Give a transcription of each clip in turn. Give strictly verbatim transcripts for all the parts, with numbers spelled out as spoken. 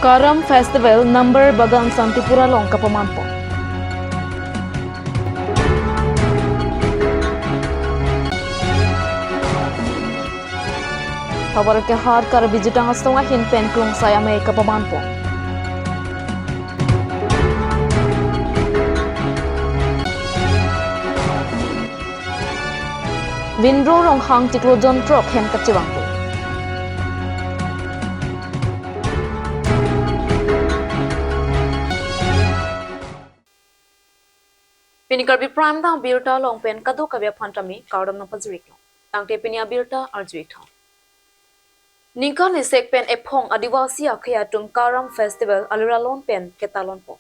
Karam Festival Nambar Bagan Santipur along kapamanpon. Howraghat Karbi Jutang Asong ahin pen Krungsai Amei kapamanpon. Vinro Ronghang chiklo jon throk hem kachevangpo. Pini Karbi Prime Time abirta along pen kadokave aphan tame kardom nangpajir-iklo. Tangte pini abirta arju-ik tha. Ningkan isek pen ephong Adivasi akhei atum Karam Festival aliralon pen ketalonpo.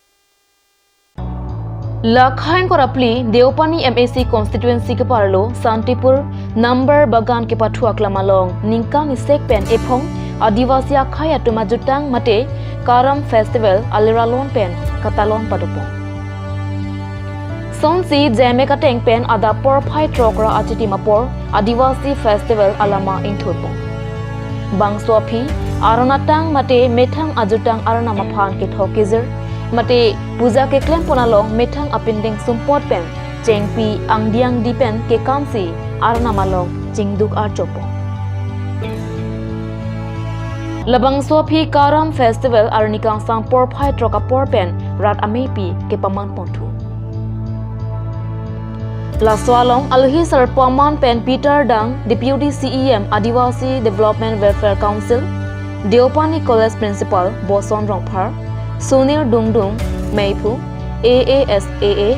Lakha ingkoi ra phli Deopani M A C constituency keparlo Santipur Nambar Bagan kepathu aklam along ningkan isek pen ephong Adivasi akhei atum ajutang mate Karam Festival aliralon pen katalon padopon. Sonsi J M A kateng pen adap porphai throk ra achitim apor Adivasi Festival alama ingthurpon. Bangso aphi aron atang mate methang ajutang arnam aphan kethok kejir mate puja keklempon along methang apindeng sumpot pen chengpi angdi angdi pen kekamsi arnam along chingduk arjopon. Labangso aphi Karam Festival arni kangsam porphai throk apor pen rat ameipi kepamanponthu. Laso along alohi sarpo aman pen Peter Dang, Deputy C E M Adivasi Development Welfare Council, Deopani College Principal Boson Rongphar, Sunil Dungdung, Meiphu, A A S A A,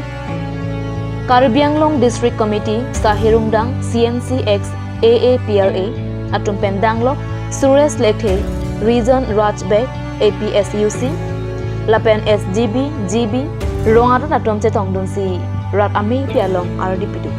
Karbi Anglong District Committee, Sahirungdang, C N C X, A A P L A, atum pen danglok, Suresh Lekthe, Region Raj Beg, A P S U C, lapen S G B, G B, rong arat atum chetongdunsi, rat ameipi along ardi pidun.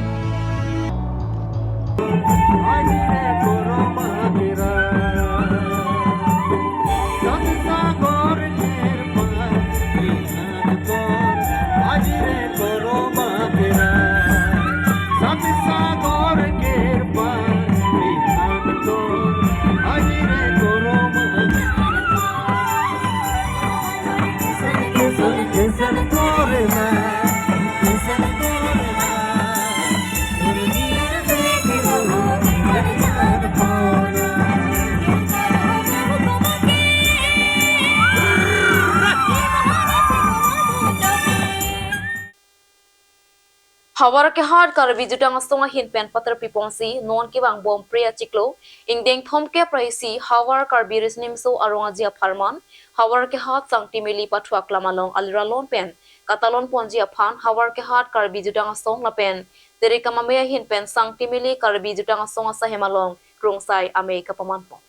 Howraghat Karbi Jutang Asong ahin pen patar piponsi non kevangbom Phre achiklo ingdeng thomkep ra isi Howraghat Karbi Riso Nimso Arong Aji apharman Howraghat Sangtimili pathu aklam along aliralon pen katalonponji aphan Howraghat Karbi Jutang Asong lapen Tirikam Amei ahin pen Sangtimili Karbi Jutang Asong asahem along Krungsai Amei kapamanpon.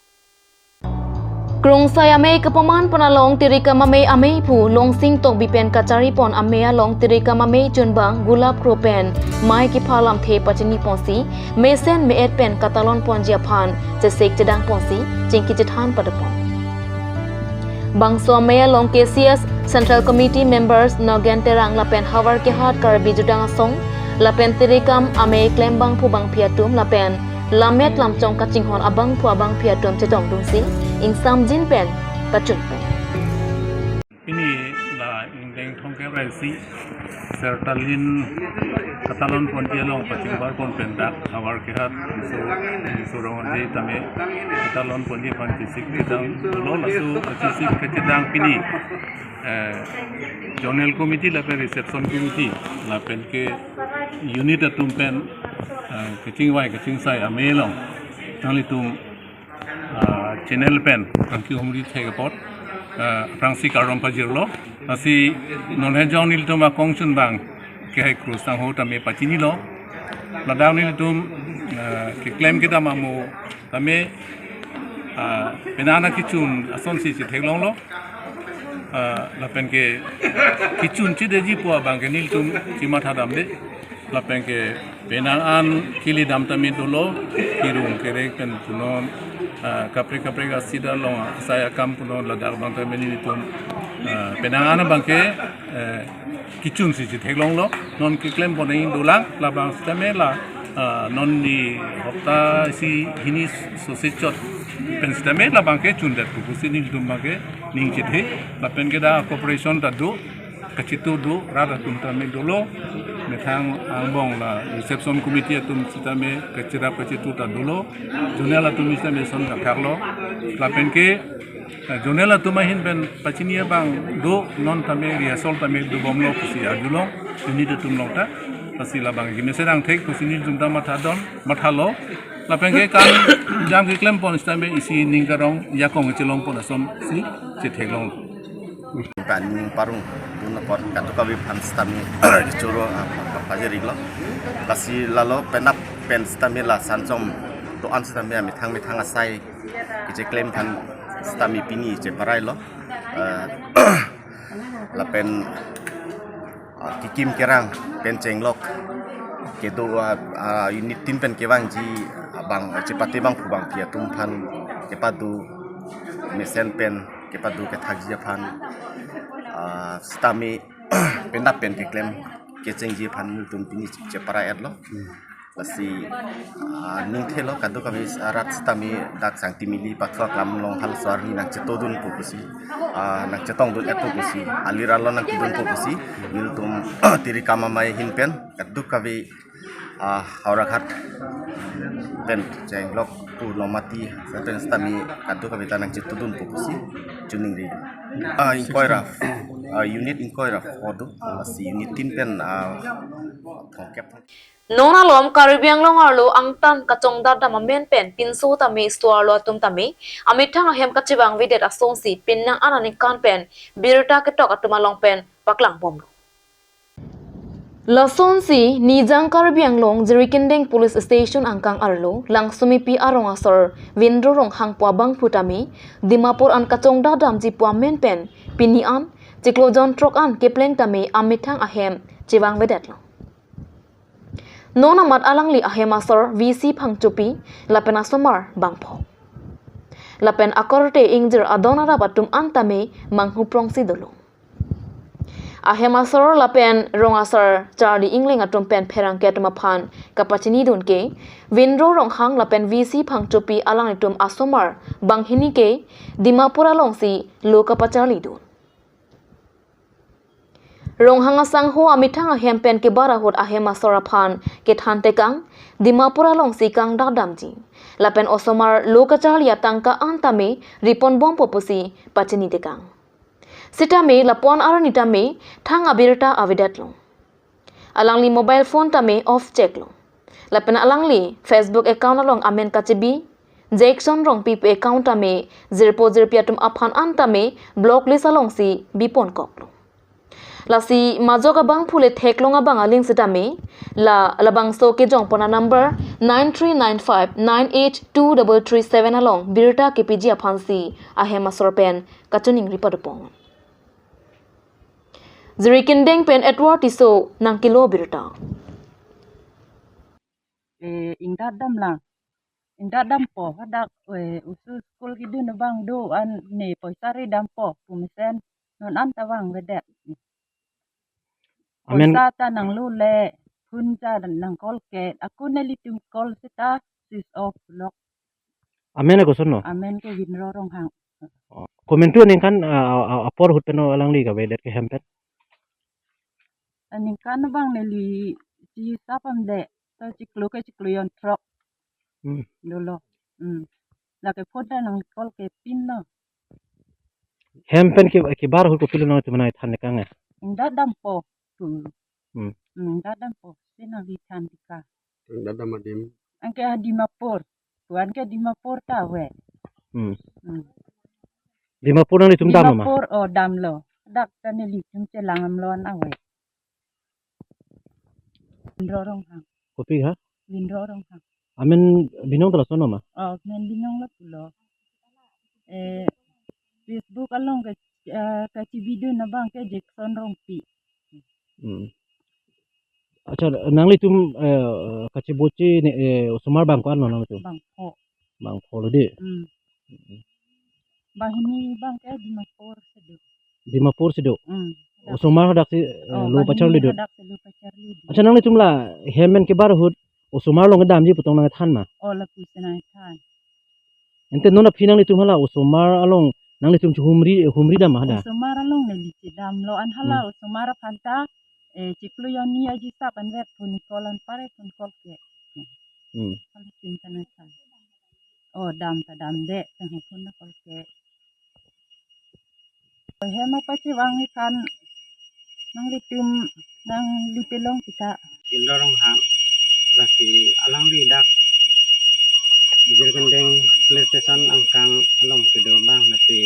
Krungsai Amei kapamanpon along Tirikam Amei ameiphu Longsing Tokbi pen kacharipon amei along Tirikam Amei chunbang Gulap Kro pen mei kepha lamthe pachiniponsi mesen me-et pen katalonponji aphan chesik chedangponsi chingki chethan padopon. Bangso amei along K C S Central Committee members Nogen Terang lapen Howraghat Karbi Jutang Asong lapen Tirikam Amei klembangphu bangphi atum lapen lammet lamchong kachinghon abangphu abangphi atum chetongdunsi ingsamjin pen pachunpon. Pini la ingdeng thomkep ra isi Sertalin katalonponji along pachingbarpon pen dak Howraghat Riso, Riso Arong Aji tame katalonponji aphan chesik chedang dolo. Laso chesik kachedang pini, eh, Zonal Committee lapen Reception Committee lapen ke unit atum pen, eh, kachingvai kachingsai amei along nanglitum, ah, channel pen nangkehumri thek apot, ah, aphrangsi kardom pajirlo. Lasi non hejong nelitum akong chunbang kehai Krus Sangho tame pachinilo. Ladak nelitum, ah, keklem kedam amo tame, ah, penang an kechun asonsi chetheklonglo. Ah, lapen ke kechun chedetji pu abang ke nelitum chimatha damde. Lapen ke penang an kili dam tame dolo, kirung kerek pen punon, ah, kaprek kaprek asida along asai akam punon ladak abang tame nelitum, ah, penang an abang ke, eh, kechunsi chetheklonglo. Non keklempon nangji dolang, labang sitame la Ah, non ni hopta isi hini sose chot pen sitame labang ke chundet pu pusi nelitum abang ke ning chethe, lapen ke dak cooperation ta do, kachitu do, rat atum tame dolo, methang angbong la reception committee atum sitame kachirap kachitu ta dolo, zonal atum sitame son kathak lo, lapen ke, eh, zonal atum ahin pen pachini abang do, non tame rehearsal tame dobomlo pusi arjulong, unit atum along ta, lasi labang ke mesen angthek pusi nelitum ta mathadon, mathalo, lapen ke kam jam keklem pon sitame isi ning karong, jakong chelong pon ason si chetheklong. Pini parong dun apot kadokave aphan sitame choro, ah, pa-, pa-, pajirlo. Lasi lalo penap pen sitame la sanchom to-an sitame amethang methang asai kecheklem aphan sitame pini cheparailo. Ah, lapen, ah, kekim kerang pen chenglok kedo, ah, ah, unit tin pen kevangji abang chepate abangphu bangphi atum aphan kepado mesen pen kepado kethakji aphan, ah, sitame penap pen keklem kechengji aphan nelitum pini chepara-etlo. Lasi, ah, ningthelo kadokave arat sitame dak Sangti Mili Pathu aklam along halaso arni nangchetongdunpo pusi, ah, nangchetongdun-etpo pusi, alir arlo nangkedunpo pusi, nelitum Tirikam Amei ahin pen kadokave, ah, Howraghat pen chenglok pu Nomati pen sitame kadokave ta nangchetongdunpo pusi choningri. Ah, ingkoi ra, ah, unit ingkoi ra pho do, lasi unit tin pen, ah, thomkep. Non alom Karbi Anglong arlo angtan kachongdat dam amen pen pinso tame sto arlo atum tame amethang ahem kachevangvedet asonsi pinnang an aningkan pen birta ketok atum along pen paklangbomlo. Lasonsi Nijang Karbi Anglong Jirikindeng Police Station angkang arlo Langsumipi arong asor Vindro Ronghang pu abangphu tame Dimapur an kachongdat damji pu amen pen pini an chiklo jonthrok an kepleng tame amethang ahem chevangvedetlo. Non amat alangli ahem asor V C Phangchopi lapen asomar bangpho. Lapen akorte ingjir adon arap atum an tame manghuprongsi dolo. Ahem asor lapen rong asar charli ingleng atum pen pherangke atum aphan kapachinidun ke Vindro Ronghang lapen V C Phangchopi alanglitum asomar banghini ke Dimapur alongsi lo kapacharlidun. Ronghang asangho amethang ahem pen kebar ahut ahem asor aphan kethan tekang Dimapur alongsi kangdak damji. Lapen osomar lo kacharli atangka an tame riponbompo pusi pachini tekang. Sitame lapu-an arni tame thang abirta avedetlo. Alangli mobile phone tame off cheklo. Lapen alangli Facebook account along amen kachebi Jackson Rongpi pu account tame jirpo jirpi atum aphan an tame block list alongsi biponkoklo. Lasi majok abangphu le theklong abang aling sitame la labangso kejongpon anumber nine three nine five nine eight two double three seven along birta kepiji aphansi ahem asor pen kachoningri padopon. Jirikindeng pen Edward Tisso nangkelo birta. Eh, ingdat damlang. Ingdat dampo, hadak, eh, oso school kedun abang do-an ne poisa ri dampo, pu mesen non an ta vangvedet. Amen. Poisa ta nanglo le, phone ta nang call ke, ako nelitum call seta switch off lo. Amen ako son no? Amen ke Vindro Ronghang. Oh, komantu aningkan, ah, ah, ah, apor ahut pen alangli kavedet ke hem pen? Aningkan abang neli si sapam de, ta chiklo ke chiklo jonthrok. Hmm. Dolo. Hmm. Lake phone ta nang call ke pinlo. Hem pen ke, kebar ahut kopilo nangtum aphan than tekang ya? Ingdat dampo. Hmm. Hmm. Hmm, ingdat dampo. Si nangli than tekang. Ingdat dam adim. Anke a Dimapur. Pu-an ke Dimapur ta ave. Hmm. Hmm. Dimapur nanglitum dam ma? Dimapur, oh, damlo. Dak ta nelitum chelang amlo an ave. Vindro Ronghang. Kopi ha? Vindro Ronghang. Amen binong ta lason ma? Oh, amen binong lapulo. Eh, Facebook along ke, eh, kachebidun abang ke Jackson Rongpi. Hmm. Accha, nanglitum, eh, kacheboche ne, eh, osomar bang ko-an lo nanglitum? Bangpho. Bangpho lo de. Hmm. Hmm. Banghini abang ke Dimapur si do. Dimapur si do. Hmm. Osomar hadak si, eh, oh, lo banghini pacharlidun. Hadak si lo pacharlidun. Accha, nanglitum la hem pen kebar ahut Osomar along kedamji pu tong nangthan ma? O, lapusi nangthan. Ante non aphi nanglitum hala osomar along nanglitum chehumri, humri dam ma hadak? Osomar along neli chedamlo, an hala Hmm. osomar aphan ta, eh, chiklo jonni aji sap anvet phone call anpar phone call ke. Hmm. Hala sim ta nangthan. O, dam ta damde, tangho phone call ke. Hem apachevang aphan nanglitum nanglipelong kita. Indorong hang lasi alangli dak Jirikindeng police station angkang along kedo abang lasi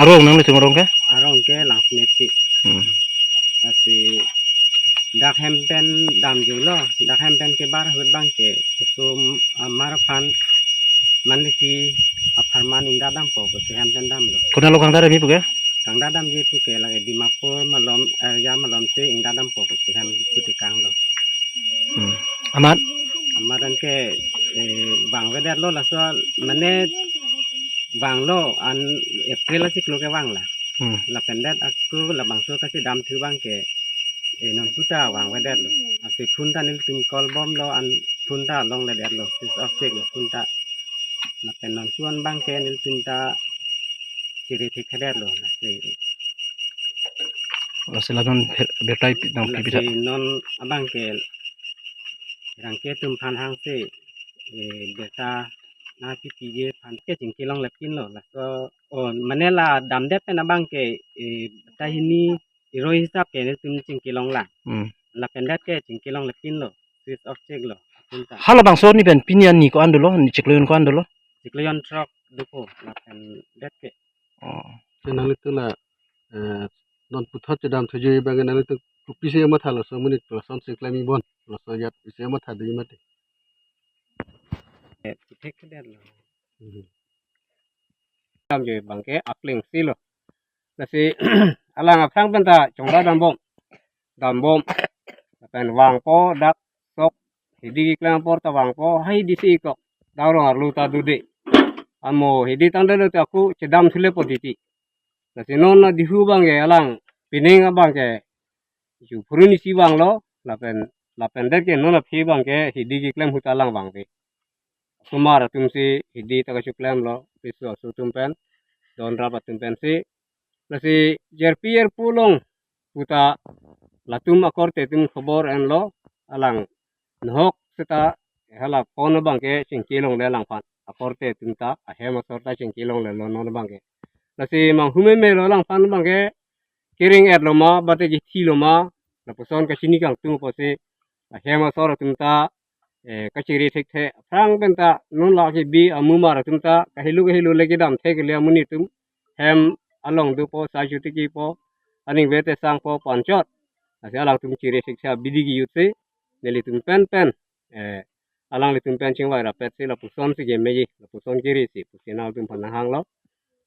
Arong nanglitum arong ke? Arong ke Langsnepi. Hmm. Lasi dak hem pen damjuilo, dak hem pen kebar ahut abang ke osomar aphan manlisi apharman ingdadampo pusi hem pen damlo. Konat along kangdadamji pu ke? Kangdadamji pu ke lake Dimapur malom, eh, area malom si ingdadampo pusi hem pu tekanglo. Hmm. Amat? Amat anke, eh, vangvedetlo laso mane vanglo an April achiklo ke vanglo. Hmm. Lapen det ako labangso kachedamthu abang ke, eh, nonputa vangvedetlo. Lasi phone ta nelitum call bomlo an phone ta longledetlo, switch off cheklo phone ta. Lapen nonpu an abang ke nelitum ta chiri thekthedetlo. Lasi Lasi la non pher-, birta pi-, nang pi-, pita. Lasi non abang ke rangke atum aphan hangsi, eh, birta nangpipiji aphan ke chingki longlepinlo. Laso, o, mane la damdet pen abang ke, eh, birta hini iroi hisap ke nelitum chingki longlang. Hmm. Lapen det ke chingki longlepinlo. Switch off cheklo. Phone ta. Halabangso arni pen pini arni ko-an dolo, ni chiklo jon ko-an dolo? Chiklo jon throk dopo lapen det ke. Oh. Te nanglitum la, eh, non puthot chedamthuji abang nanglitum kopisi mathalo, laso amonit lason si klem-i bon, laso ajat kopisi matha di mati. Eh, puthek kedetlo. Mhm. Damji abang ke akling silo. Lasi alang aphrang pen ta chongdadambom. Dambom. Lapen vangpo dak sok hidi keklem apor ta vangpo, hai hidi si kok. Dak rong arlo ta dode. Amo hidi tangdetlo te ako chedamthulepo titi. Lasi non adihu abang ke alang pining abang ke ju phuruni si vanglo, lapen, lapen det ke non aphi abang ke hidi keklem ahut alang vangve. Osomar atum si hidi ta kacheklemlo, piso aso atum pen, don rap atum pensi. Lasi jerpi jerpo along puta latum akorte atum khobor enlo, alang nohok seta hala phone abang ke chingki longle alangphan. Akorte atum ta, ahem asor ta chingki longlelo non abang ke. Lasi manghumeme lo alangphan abang ke, kereng-etlo ma, bate kethilo ma, lapuson kachini kangtung pusi, ahem asor atum ta, eh, kachiri thekthe, aphrang pen ta, non lake bi amumar atum ta, kahelo kahelo le kedam thek le amonit atum, hem along dopo, sai chuti kipo, aning vete sangpo panchot. Lasi alangtum chiri thekthe abidi kejut si, nelitum pen pen, eh, alanglitum pen chingvai rapet si lapuson si kemeji, lapuson kiri si, pusi nangtum aphan nanghanglo.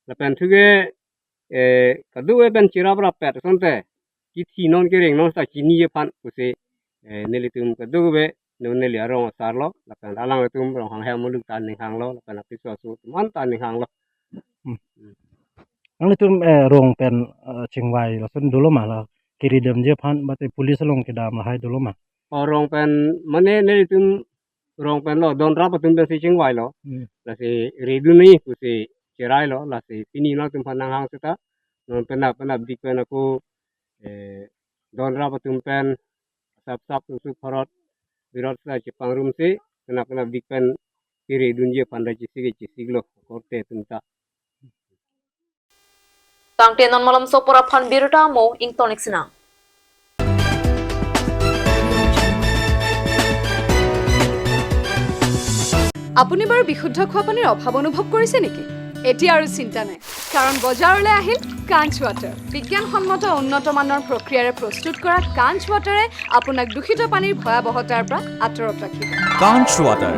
Lapen thuke, eh, kadokave pen chirap rapet asonte, kethi non kereng non seta chini aphan pusi, eh, nelitum kadokave, non neli arong asarlo, lapen alanglitum Ronghang hem muluk ta ninghanglo, lapen apiso aso atum an ta ninghanglo. Hmm. Nanglitum, eh, rong pen, eh, chingvai lason dolo ma la, kiri damji aphan, bate police along kedam lahai dolo ma? O, rong pen, mane nelitum rong pen lo, don rap atum pensi chingvailo. Hmm. Lasi redunji pusi cherailo, lasi pini nangtum aphan nanghang seta, non penap penapdik pen ako, eh, don rap atum pen, sap sap tusuk phorot, birot seta chepangrum si, penap penapdik pen, kiri dunji aphan ta chesik chesiklo, korte atum ta. Tangte non malomso apor aphan birta mo ingtonik sinang. আপুনি বাৰু বিশুদ্ধ খোৱা পানীৰ অভাৱ অনুভৱ কৰিছে নেকি? এতিয়া আৰু চিন্তা নাই, কাৰণ বজাৰলৈ আহিল কাঞ্চ ৱাটাৰ। বিজ্ঞানসন্মত উন্নত মানৰ প্ৰক্ৰিয়াৰে প্ৰস্তুত কৰা কাঞ্চ ৱাটাৰে আপোনাক দূষিত পানীৰ ভয়াৱহতাৰ পৰা আঁতৰত ৰাখিব। কাঞ্চ ৱাটাৰ।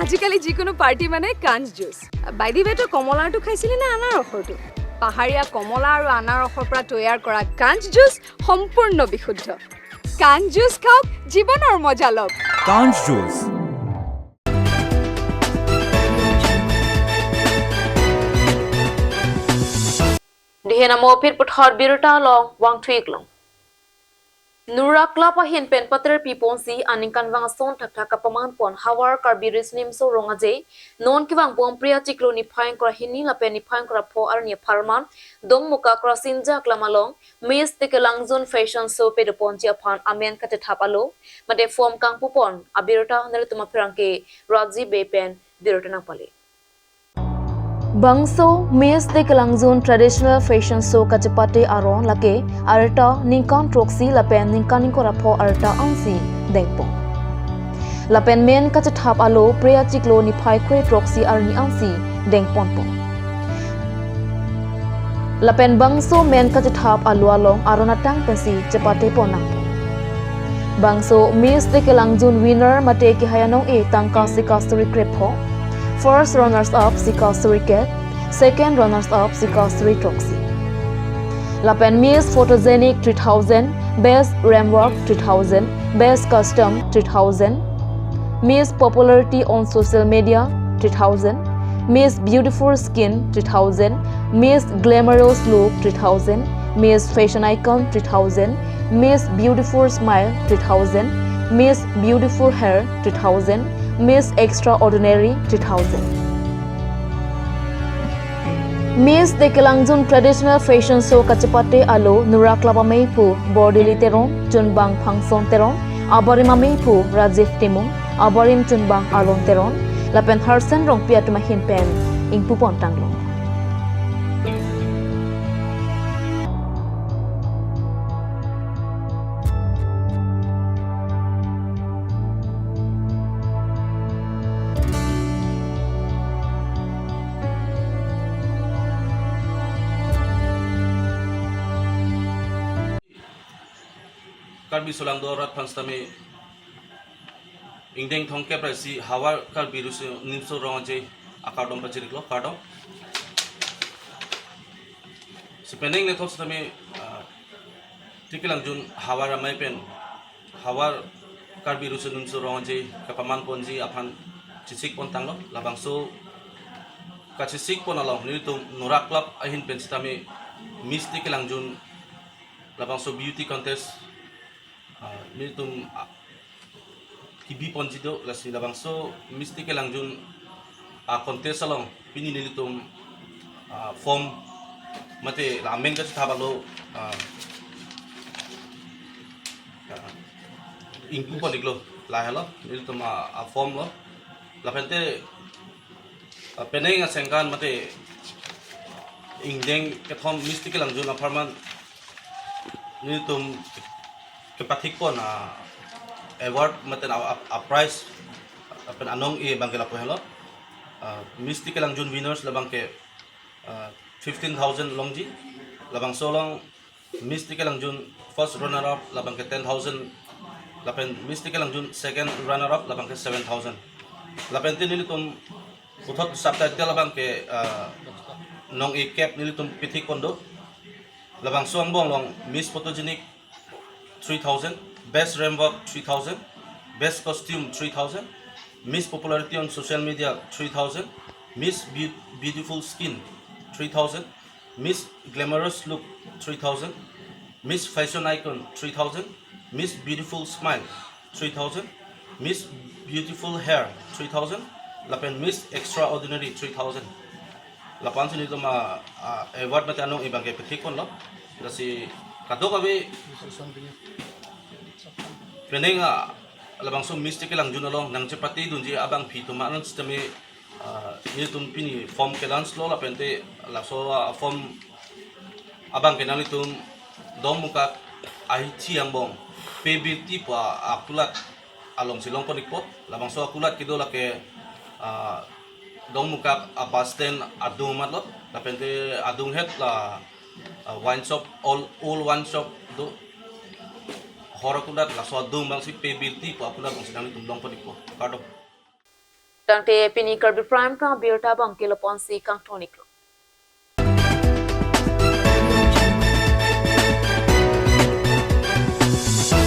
আজিকালি যিকোনো পাৰ্টি মানে কাঞ্চ জুচ। বাই দি ৱে, তই কমলাৰটো খাইছিলি নে আনাৰসৰটো? পাহাৰীয়া কমলা আৰু আনাৰসৰ পৰা তৈয়াৰ কৰা কাঞ্চ জুচ সম্পূৰ্ণ বিশুদ্ধ। কাঞ্চ জুচ খাওক, জীৱনৰ মজা লওক। কাঞ্চ juice. Dihen amo aphi puthot birta along vangthu-iklong. Nura Club ahin pen pater piponsi aningkanvang ason thakthak kapaman pon Hawar Karbi Riso Nimso Rong Aje non kevang bom Phre achiklo niphai ingkoi ra hini lapen niphai ingkoi ra pho arni apharman Dongmukak Rasinja Aklam along Miss Tekelangjun Fashion Show padoponji aphan amen kachethap alo mate form kangpupon abirta nelitum apherangke Rajiv Bey pen birta nangpale. Bangso Miss Tekelangjun Traditional Fashion Show kachepate aron lake arta ningkan throksi lapen ningkan ingkoi ra pho arta ansi dengpon. Lapen men kachethap alo Phre achiklo niphai kre throksi arni ansi dengponpo. Lapen bangso men kachethap alo along aron atang pensi chepatepon nangpo. Bangso Miss Tekelangjun winner mate kehai anong-e tangka sika suri krepho, first runners up sika suri kep, second runners up sika suri throksi. Lapen Miss Photogenic three thousand, Best Ramp Walk three thousand, Best Costume three thousand, Miss Popularity on Social Media three thousand, Miss Beautiful Skin three thousand, Miss Glamorous Look three thousand, Miss Fashion Icon three thousand, Miss Beautiful Smile three thousand, Miss Beautiful Hair three thousand, Miss Extraordinary three thousand. Miss Tekelangjun Traditional Fashion Show kachepate alo Nura Club ameiphu Bordili Teron, chunbang Phangson Teron, abarim ameiphu Rajiv Timung, abarim chunbang Alon Teron, lapen Harsen Rongpi atum ahin pen ingpupon tanglo. Karbi Solangdo arat aphan sitame ingdeng thomkep ra isi Hawar Karbi Riso Nimso Rong Aje akardom pajiriklo, kardom. Si penang nethot sitame, ah, Tekelangjun Hawar amei pen Hawar Karbi Riso Nimso Rong Aje kapaman ponji aphan chesik pon tanglo, labangso kachesik pon along nelitum Nura Club ahin pen sitame Miss Tekelangjun labangso beauty contest, ah, nelitum, ah, kebi ponji do, lasi labangso Miss Tekelangjun, ah, contest along pini nelitum, ah, form mate la amen kachethap alo, ah, ah, ingpupon iklo, lahelo nelitum, ah, ah, form lo. Lapente, ah, penang asengkan mate ingdeng kethom Miss Tekelangjun apharman nelitum kepathik pon, ah, award mate, ah, ah, ah, prize lapen anong-e abangke lapu helo. Ah, Miss Tekelangjun winners labangke, ah, fifteen thousand longji, labangso along Miss Tekelangjun first runner up labangke ten thousand, lapen Miss Tekelangjun second runner up labangke seven thousand. Lapente nelitum puthot subtitle abangke, ah, nong-e kep nelitum pithik pon do. Labangso angbong along Miss Photogenic three thousand, Best Ramp Walk three thousand, Best Costume three thousand, Miss Popularity on Social Media three thousand, Miss Beau-, Beautiful Skin three thousand, Miss Glamorous Look three thousand, Miss Fashion Icon three thousand, Miss Beautiful Smile three thousand, Miss Beautiful Hair three thousand, lapen Miss Extraordinary three thousand. Lapu-an si nelitum, ah, ah, award mate anong-e abangke pithik ponlo. Lasi kadokave penang, ah, labangso Miss Tekelangjun along nangchepatedunji abangpi atum an sitame, ah, nelitum pini form ke-launch lo lapente laso, ah, form abangke nanglitum Dongmukak ahithi angbong Pebirti pu akulat alongsi longpon ikpo. Labangso akulat kedo lake, ah, Dongmukak a-bus stand adung amat lo, lapente adunghet la, ah, wine shop, old, old wine shop do, hor akulat, laso adung abangsi Pebirti pu akulat alongsi nanglitum longpon ikpo. Kardom. Tangte pini Karbi Prime Time abirta abangke lapu-ansi kangton iklo.